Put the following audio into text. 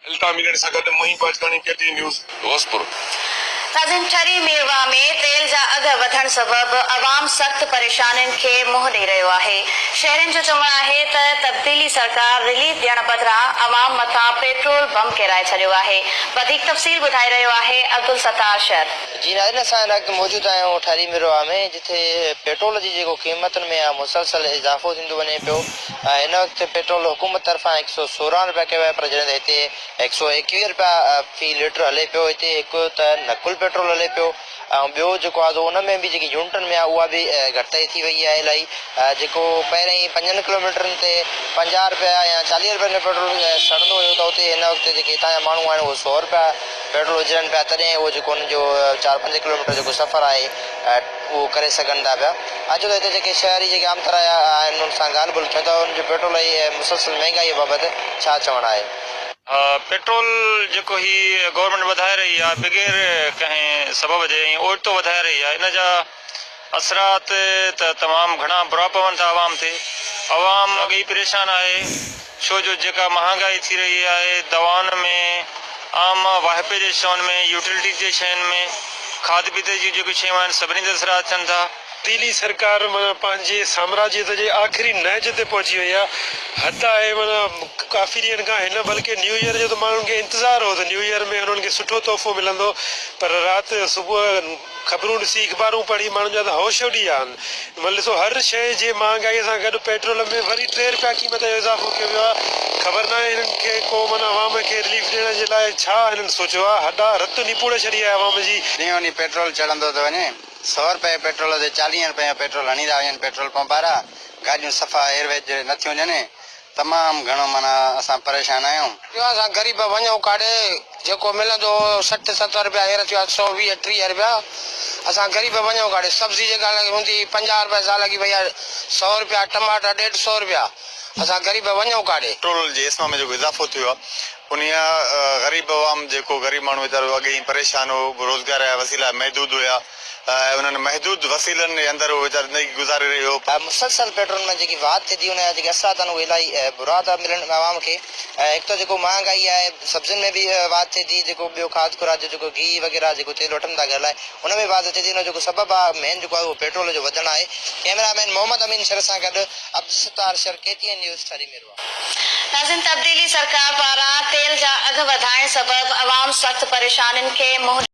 التا ميراڻي سان گڏ Muhib Bajkani, K T N news, Ghauspur. ناظرين ٺري ميرواهه ۾ تيل جا اگهه وڌڻ سبب عوام سخت پريشانين کي منهن ڏئي رهيو آهي. شهرين جو چوڻ آهي ته تبديلي سرڪار رليف ڏيڻ بدران عوام مٿان پيٽرول بم ڪيرائي ڇڏيو آهي. وڌيڪ تفصيل ٻڌائي رهيو آهي عبدالستار شر. جي ناظرين اسان هن وقت موجود آهيون ٺري ميرواهه ۾ جتي پيٽرول جي جيڪو قيمتن ۾ مسلسل اضافو ٿيندو وڃي پيو ۽ هن وقت پيٽرول حڪومت طرفان هڪ سئو 16 رپيا ڪيو آهي پر جڏهن ته هتي هڪ سئو 21 رپيا في ليٽر هلي پيو هتي هڪ ته نقل پيٽرول هلي پيو ۽ ٻيو جيڪو آهي سو ان ۾ به جيڪي يونٽن ۾ آهي اها به گهٽتائي ٿي وئي آهي الائي جيڪو پهرين پنجن ڪلوميٽرن تي 50 رپيا يا 40 رپين ۾ پيٽرول سڙندو هيو ته اتي هن وقت جيڪي هتان جا ماڻهو آهن اهي سئو رپيا پيٽرول وجهن پيا تڏهن اهو جيڪو انهن جو چار پنج ڪلوميٽر جيڪو سفر آهي اهو ڪري سگهن ٿا پيا. اچو ته هتي جيڪي شهري جيڪي عام طرح جا آهن انهن سان ڳالهه ٻولهه ڪيون ته انهن جو پيٽرول ۽ مسلسل مهنگائيء بابت ڇا چوڻ آهي. پيٽرول جيڪو هي گورنمينٽ وڌائي رهي آهي بغير ڪنهن سبب جي ۽ اوچتو وڌائي رهي آهي ان جا اثرات ته تمام گهڻا برا پون ٿا عوام تي عوام اڳ ئي پريشان آهي ڇو جو جيڪا مهانگائي ٿي رهي آهي دوائن ۾ عام واهپي جي شين ۾ يوٽيلٽيز جي شين ۾ کاڌ پيتي جون جيڪيون شيون آهن سڀني تي اثرات ٿين ٿا. تبديلي سرڪار معنيٰ پنهنجي سامراجيت جي آخري نهج تي پهچي وئي آهي حد آهي معنيٰ ڪافي ڏينهن کان هن بلڪه نيو ايئر جو ته ماڻهن کي انتظار هو ته نيو ايئر ۾ هنن کي سٺو تحفو ملندو پر رات صبح خبرون ڏسي اخبارون پڙهي ماڻهن جا ته هوش اڏي ويا آهن. مطلب ڏسو هر شيء جي مهانگائي سان گڏ پيٽرول ۾ وري 3 رپيا قيمت جو اضافو ڪيو ويو آهي. خبر ناهي هنن کي ڪو معنيٰ عوام کي رليف ڏيڻ جي لاء ڇا هنن سوچيو آهي. هڏا رت نپوڙي ڇڏي آهي عوام جي. ڏينهون ڏينهن پيٽرول چڙهندو ٿو وڃي. سئو رپئي پيٽرول تي 40 رپئي جو پيٽرول هڻي ٿا وڃن پيٽرول پمپ وارا. گاڏيون صفا ايئرويز نٿيون ڏين. تمام گهڻو معنيٰ اسان پريشان آهيون. جو اسان غريب وڃون ڪاڏي جيڪو ملندو هو 60 70 رپيا هينئر ٿيو آهي 120 30 رپيا اسان غريب وڃون ڪاڏي سبزي جيڪا هوندي هئي 50 رپيا سا لڳي وئي آهي سئو رپيا ٽماٽا ڏيڍ سئو رپيا اسان غريب وڃون ڪاڏي. پيٽرول جي اسم ۾ جيڪو اضافو ٿيو آهي انهيء غريب عوام جيڪو غريب ماڻهو ويچارو اڳي ئي پريشان هو روزگار جا وسيلا محدود هيا ۽ انهن محدود وسيلن جي اندر هو ويچارو زندگي گذاري رهيو هو. مسلسل پيٽرول ۾ جيڪي واڌ ٿئي ٿي ان جا جيڪي اثرات آهن اهي الاهي برا ٿا ملن عوام کي ۽ هڪ ته جيڪو مهانگائي آهي سبزين ۾ به واڌ ٿئي ٿي جيڪو ٻيو کاڌ خوراڪ جو جيڪو گيهه وغيره جيڪو تيل وٺن ٿا گهر لاء ان ۾ واڌ اچي ٿي ان جو جيڪو سبب آهي مين جيڪو آهي اهو پيٽرول جو وڌڻ آهي ڪئميرا مين محمد امين شر سان گڏ Abdul Sattar Shar K T N news Thari Mirwah. ناظرين تبديلي سرڪار پاران تيل جا اگهه وڌائڻ سبب عوام سخت پريشانين کي منهن.